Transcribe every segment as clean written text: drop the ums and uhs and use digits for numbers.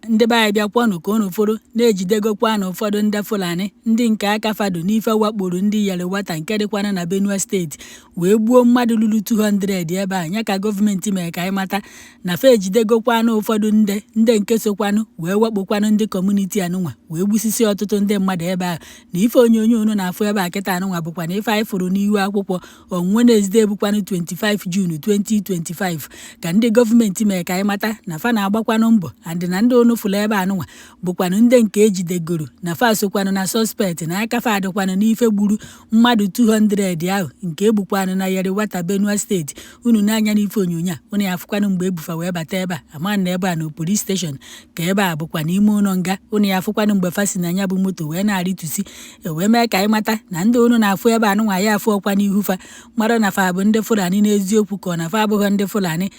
Ndị be anyị, bịakwanụ ka unu fụrụ na-ejidegokwanụ ụfọdụ ndị Fulani, ndị nke aka fado n'ife wakporo ndị Yelwata nke dịkwana na Benue Steeti, wee gbuo mmadụ lụrụ 200 ebe a. Ya ka gọọmenti mere ka anyị mata na fa ejidegokwanụ ụfọdụ ndị nke sokwanụ wee wakpokwanụ ndị community anụnwa, wee gbusisi ọtụtụ ndị mmadụ ebe ahụ. Na ife onyonyo unu na-afụ ebe a kịta anụnwa bụkwa na ife anyị fụrụ n'ihu akwụkwọ on Wednesday, bụkwanụ 25 June 2025, ka ndị gọọmenti mere ka anyị mata na fa na-agbakwanụ mbọ and na ndị unu fụrụ ebe anụnwa bụkwanụ ndị nke ejidegoro na fa sokwanụ na suspect, na aka fa adịkwanụ n'ife gburu mmadụ 200 ahụ nke egbukwanụ na Yelwata, Benue Steeti. Unu na-anya n'ife onyonyo a, unu ya afụkwanụ mgbe ebufa wee bata ebe a. Ama na ebe a na police station, ka ebe a bụkwa n'ime ụlọ nga. Unu ya afụkwanụ mgbe fa si na ya bụ moto wee na-arịtusi, wee mee ka anyị mata na ndị unu na-afụ ebe anụnwa ya afụ ọkwa n'ihu fa mara na fa bụ ndị Fulani n'eziokwu, ka ọ na fa abụghị ndị Fulani.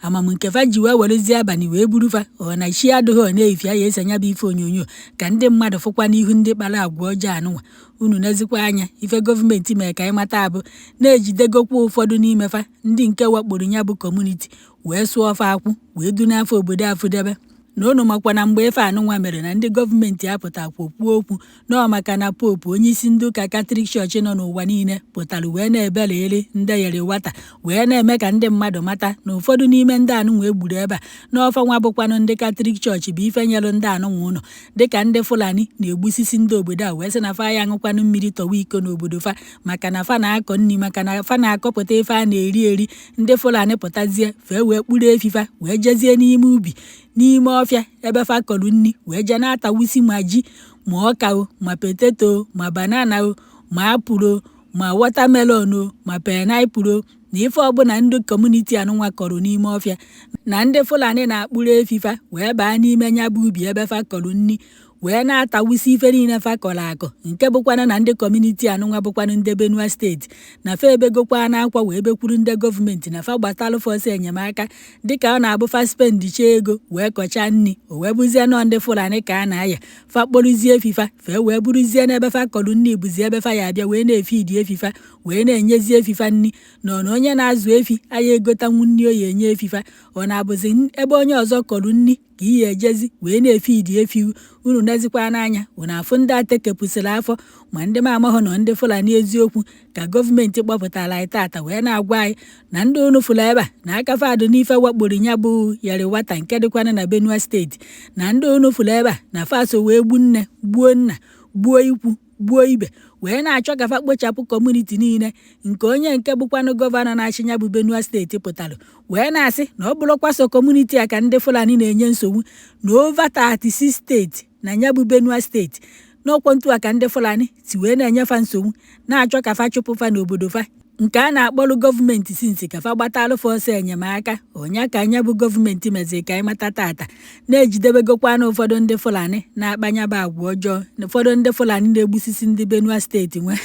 Amam nke fa ji wee werezie abalị wee buru fa, ọ na chi adịghị, ọ na-efi ya ese ya bụ ife onyonyo ka ndị mmadụ fụkwa n'ihu ndị kpara agwa ọjọọ anụnwa. Unu nezikwa anya, ife gọọmenti mere ka anyị mata abụ na-ejidegokwa ụfọdụ n'ime fa, ndị nke wakporo ya bụ community, wee sụọ fa akwụ, wee du n'afọ obodo afụdebe. Na unu makwa na mgbe ife anụnwa mere, na ndị gọọmenti apụtakwa kwuo okwu nọọ maka na Pope, onyeisi ndị ụka Katọlik Chọọchị nọ n'ụwa niile, pụtara wee na-ebeliri ndị Yelwata, wee na-eme ka ndị mmadụ mata na ụfọdụ n'ime ndị anụnwa egburu ebe a n'ọfa nwa bụkwanụ ndị Katọlik Chọọchị bụ ife nyelụ ndị anụnwa ụlọ, dịka ndị Fulani na-egbusisi ndị obodo a, wee sị na fa ya aṅụkwanụ mmiri tọwa iko n'obodo fa, maka na fa na-akọ nri, maka na fa na-akọpụta ife a na-eri eri. Ndị Fulani pụtazie, fee wee kpụrụ efifa, wee jezie n'ime ubi, n'ime ọfịa ebe fa kọrọ nri, wee jee na-atawusi ma ji, ma ọka o, ma potato, ma banana o, ma apple o, ma watermelon o, ma pineapple o, na ife ọbụla ndị community anụnwa kọrọ n'ime ọfịa, na ndị Fulani na-akpụrụ efifa wee baa n'ime nya bụ ubi ebe fa kọrọ nri, wee na-atawusi ife niile fa kọrọ akọ, nke bụkwana na ndị community anụnwa bụkwanụ ndị Benue Steeti na fa ebegokwa n'akwa, wee bekwuru ndị gọọmenti na fa gbatalụ fa ọsọ enyemaka, dịka ọ na-abụ fa spendicha ego wee kọchaa nri, o wee bụzie nọọ ndị Fulani ka a na-aya. Fa kpọrụzie efifa fee, wee bụrụzie n'ebe fa kọrọ nri bụzi ebe fa ya abịa wee na-efidi efifa, wee na-enyezi efifa nri. Nọ na onye na-azụ efi aya egotanwu nri o ya enye efifa, ọ na-abụzi ebe onye ọzọ kọrọ nri ka iyi ejezi wee na-efidi efi. Unu nezikwa n'anya, unu afụ ndị atekepụsịrị afọ, ma ndị m amaghị nọ ndị Fulani. Eziokwu ka gọọmenti kpọpụtara anyị tata, wee na-agwa anyị na ndị unu fụrụ ebe a na aka fadụ n'ife wakporo ya bụ Yelwata nke dịkwana na Benue Steeti, na ndị unu fụrụ ebe a na faso wee gbuo nne, gbuo nna, gbuo ikwu, gbuo ibe, wee na-achọ ka fa kpochapụ community niile, nke onye nke bụkwanụ gọvanọ na-achị ya bụ Benue Steeti pụtara wee na-asị na ọ bụrụkwa so community a ka ndị Fulani na-enye nsogbu, na over 36 steeti na ya bụ Benue Steeti, n'ọkwọ ntu a ka ndị Fulani si wee na-enyefa nsogbu, na-achọ ka fa chụpụ fa n'obodo fa, nke a na-akpọrọ gọọmenti sinsi ka fa gbatalụ fa ọsọ enyemaka. Ọnya ka anya bụ gọọmenti meziri ka anyị mata tata na-ejidebegokwana ụfọdụ ndị Fulani na-akpanyaba agwa ọjọọ, na ụfọdụ ndị Fulani na-egbusisi ndị Benue Steeti. Nwe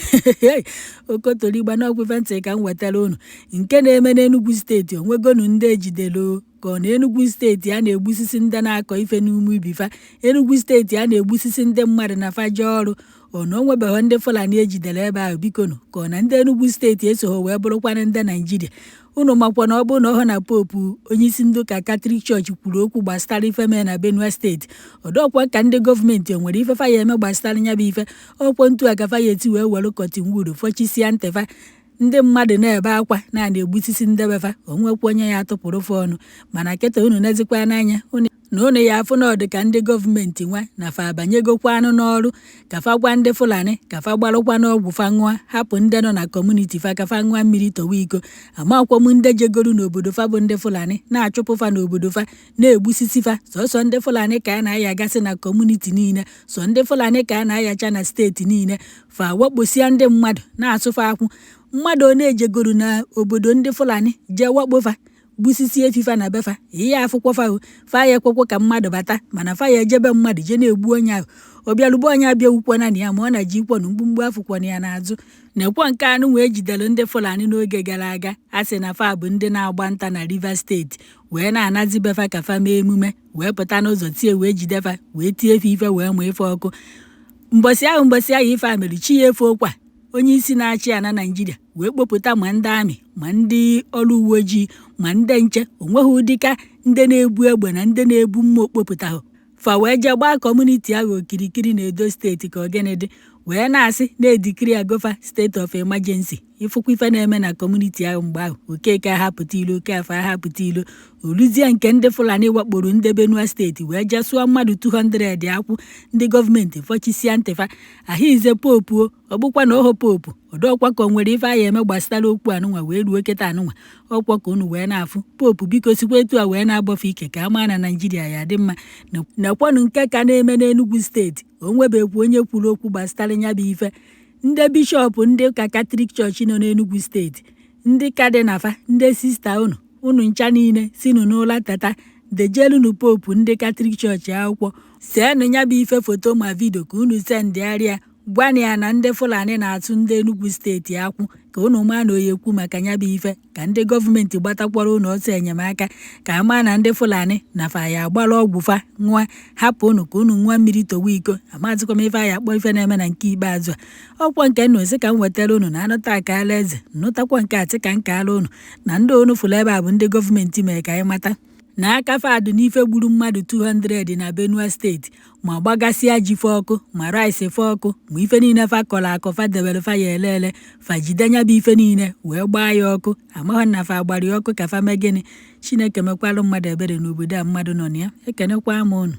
okotorigba n'ọkwa ife ntị ka m wetara unu nke na-eme n'Enugu Steeti. Onwegonu ndị ejidere, ka ọ na Enugu Steeti a na-egbusisi ndị na-akọ ife n'ume ubi fa? Enugu Steeti a na-egbusisi ndị mmadụ na fa jee ọrụ, ọ na onwebeghị ndị Fulani ejidere ebe ahụ? Bikonu, ka ọ na ndị Enugu Steeti esogho wee bụrụkwanụ ndị Naijiria? Unu makwa na ọ bụrụ na ọhụ na Pope, onyeisi ndị ụka Katọlik Chọọchị, kwuru okwu gbasara ife mee na Benue Steeti, ọdọkwa ka ndị gọọmenti o nwere ife fa ya eme gbasara ya bụ ife. Ọkwọ ntu a ka fa ya eti wee were cotton wool fọchisia ntị fa. Ndị mmadụ na-ebe akwa na na-egbusisi ndebefa, onwekwa onye ya atụpụrụ fa ọnụ. Mana kịta unu nezikwa n'anya na unu ya afụ na ọ dị ka ndị gọọmenti nwa na fa abanyegokwanụ n'ọrụ ka fa gwa ndị Fulani ka fa gbarụkwa n'ọgwụ fa ṅụọ, hapụ ndị nọ na community fa ka fa ṅụọ mmiri tọwa iko. Amakwa m ndị jegoro n'obodo fa bụ ndị Fulani na-achụpụ fa n'obodo fa, na-egbusisi fa. Sọsọ ndị Fulani ka a na-ayagasị na community niile, sọ ndị Fulani ka a na-ayacha na steeti niile. Fa wakposia ndị mmadụ, na-asụfa akwụ. Mmadụ ọ na-ejegoro na obodo ndị Fulani jee wakpo fa, gbusisi efifa na befa, ihe afụkwa fa o, fa ya ekwekwe ka mmadụ bata, mana fa ya ejebe mmadụ jee na-egbu onye ahụ. Ọ bịarugbo onye abịawukwana na ya, ma ọ na ji ikwọnụ mgbumgbu afụkwana ya n'azụ. Nekwo nke anụ wee jidere ndị Fulani n'oge gara aga, a sị na fa bụ ndị na-agba nta na Rivers Steeti, wee na-anazi befa ka fa mee emume, wee pụta n'ụzọ tie, wee jide fa, wee tie efe ife, wee mụ ife ọkụ mbọsị ahụ. Ife a mere chi ya efokwa, onye isi na-achị ana Naijiria wee kpopụta ma ndị army, ma ndị ọrụ uwe ojii, ma ndị nche, onweghị ụdịka ndị na-ebu egbe na ndị na-ebu mma okpopụtahụ. Fa wee jee gbaa community ahụ okirikiri na Edo Steeti ka ogene dị, wee na-asị na-edeclare gofa state of emergency. Ịfụkwa ife na-eme na community ahụ mgbe ahụ, Okeke ahapụta ilo, Okafọ ahapụta ilo. Oluzie nke ndị Fulani wakporo ndị Benue Steeti wee jee sụọ mmadụ 200 akwụ, ndị gọọmenti fọchisia ntịfa ahụize popuo. Ọ bụkwa na oho popu ọdọkwa ka o nwere ife aya eme gbasara okwu anụnwa wee ruo kịta anụnwa. Ọkwọ ka unu wee na-afụ popu, biko sikwa etu a wee na-abọfe ike ka a maa na Naijiria ya dị mma. Nekwanụ nke ka na-eme n'Enugu Steeti, o nwebekwa onye kwuru okwu gbasara ya bụ ife. Ndị bishọp ndị ụka Katọlik Chọọchị nọ n'Enugu Steeti, ndị cardinal fa, ndị sista unu, unu ncha niile sinụ n'ụla teta, dejelunu popu ndị Katọlik Chọọchị akwụkwọ, seenụ ya bụ ife foto ma video ka unu sendịarịa, gwanụ ya na ndị Fulani na-atụ ndị Enugu Steeti akwụ, ka unu maa na oyi ekwu maka ya bụ ife, ka ndị gọọmenti gbatakwara unu ọsọ enyemaka, ka a maa na ndị Fulani na fa ya agbara ọgwụ fa ṅụa, hapụ unu ka unu ṅụọ mmiri towe iko. Amazịkwa m ife anyị akpọ ife na-eme na nke ikpeazụ a. Ọkwọ nke nnu sị ka m wetara unu na anụta akaala eze nnụtakwa nke a sị ka m kaala unu na ndị unu fụrụ ebe a bụ ndị gọọmenti mere ka anyị mata na aka fadụ n'ife gburu mmadụ 200 na Benue Steeti, ma gbagasịa ji fe ọkụ, ma rice fe ọkụ, ma ife niile fa kọrọ akọ fa debere fa ya ele ele. Fa jide nya bụ ife niile wee gbaa ya ọkụ. Amaghị na fa gbara ya ọkụ ka fa mee gịnị. Chineke mekwalụ mmadụ ebere n'obodo a mmadụ nọ na ya. Ekenekwa m unu.